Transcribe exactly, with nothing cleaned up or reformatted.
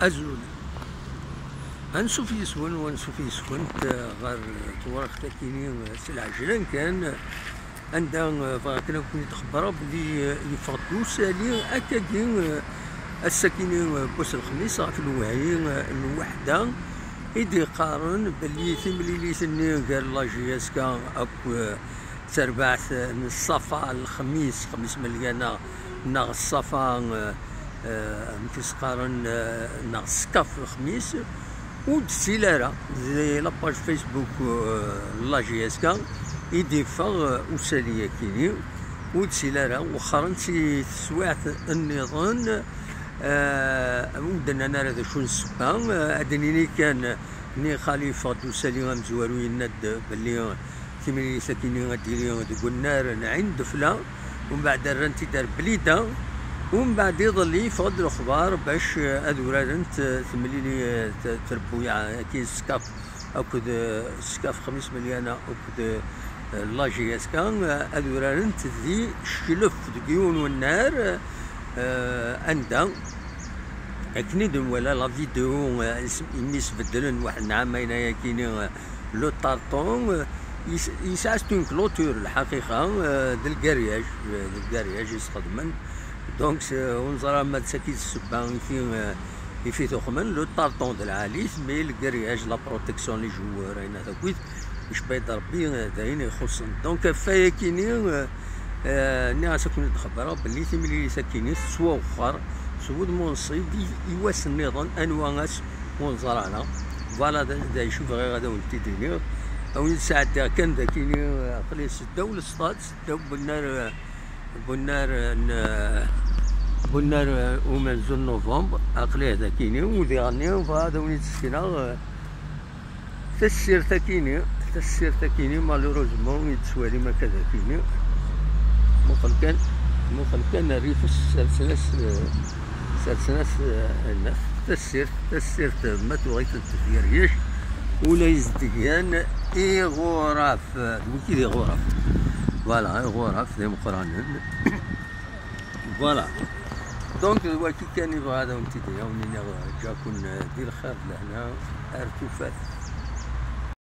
Azul. Ansuf yes-wen, u ansuf yes-kent, eh, ɣer tewriqt-agi-nni, eh, s lɛejlan kan, eh, anda, eh, bɣiɣ kan ad ken-id-xebbreɣ belli, eh, yeffeɣ-d usali akkagi, eh, ass-agi-nni, eh, n wass n lexmis ɣef lewhi, eh, n lweḥda, i d-iqqaren belli timlilit-nni gar la J S K akk, eh, d terbaɛt, eh, n ṣṣafa, lexmis, xmis melyana, neɣ ṣṣafa, eh, eh, amek i s-qqaren, eh, neɣ skaf lexmis, ur d-tili ara di la page Facebook, eh, n la J S K i d-iffeɣ, eh, usali-agi-nni, ur d-tili ara, wexxren-tt i teswiɛt nniḍen, eh, ur d-nnan ara d acu n ssebba, eh, ad d-nini kan, eh, nniɣ xali yeffeɣ-d usali amezwaru yenna-d belli timlilit-agi-nni ad d-tili deg unnar n Ɛin Defla, umbeɛd rran-tt-id ar Blida, umbeɛd iḍelli yeffeɣ-d lexbar bac, eh, ad urarent, eh, temlili, eh, t-, trebbuyaɛ-agi, skaf akked, eh, skaf xmis melyana akked, eh, la J S K, eh, ad urarent di Cclef deg yiwen unnar, eh, anda akken i d-nwala la vidéo, eh, is-, imi sbeddlen waḥed n ɛamayen ayagi-nni, eh, le tartan, eh, yes-, yesɛa une clôture, lḥaqiqa, eh, d lgariaj, eh, d lgariaj i sxedmen. Donc, eh, ur neẓra ma d tagi d ssebba i fi, eh, i fi tuxmen, le tartan d lɛali, mais lgariaj, la protection, les joueurs, ayen akk icebba-d Rebbi, eh, d ayen ixuṣṣen. Donc, ɣef wayagi-nni, eh, eh, nniɣ-as ad ken-id-xebbreɣ belli timlilit-agi-nni tettwawexxer s wudem unṣib i, i wass nniḍen, anwa ass ur neẓra ara. Voilà, d, d acu bɣiɣ ad awen-t-id-iniɣ. Ad wen-id-sɛeddiɣ kan dagi-nni, eh, aql-i seddaw lesṭad, seddaw bunnar, eh, bunnar, eh, n, eh, bunnar, eh, umenzu n novembre, aql-i dagi-nni, u diɣenni bɣiɣ ad awen-id-sekneɣ, eh, tassirt-agi-nni, tassirt-agi-nni, malheureusement, i d-tettwalim akka dagi-nni. Muqel kan, muqel kan rrif-is, sersen-as, eh, sersen-as, eh, nnef. Tassirt, tassirt, ma tuɣ-itent tefyeryac, ula izedgan iɣuraf, d wiki d iɣuraf. Voilà, iɣuraf d imeqqranen. Voilà. Donc, d waki kan i bɣiɣ ad awen-t-id-iniɣ, ǧǧaken di lxir d lehna, ar tufat.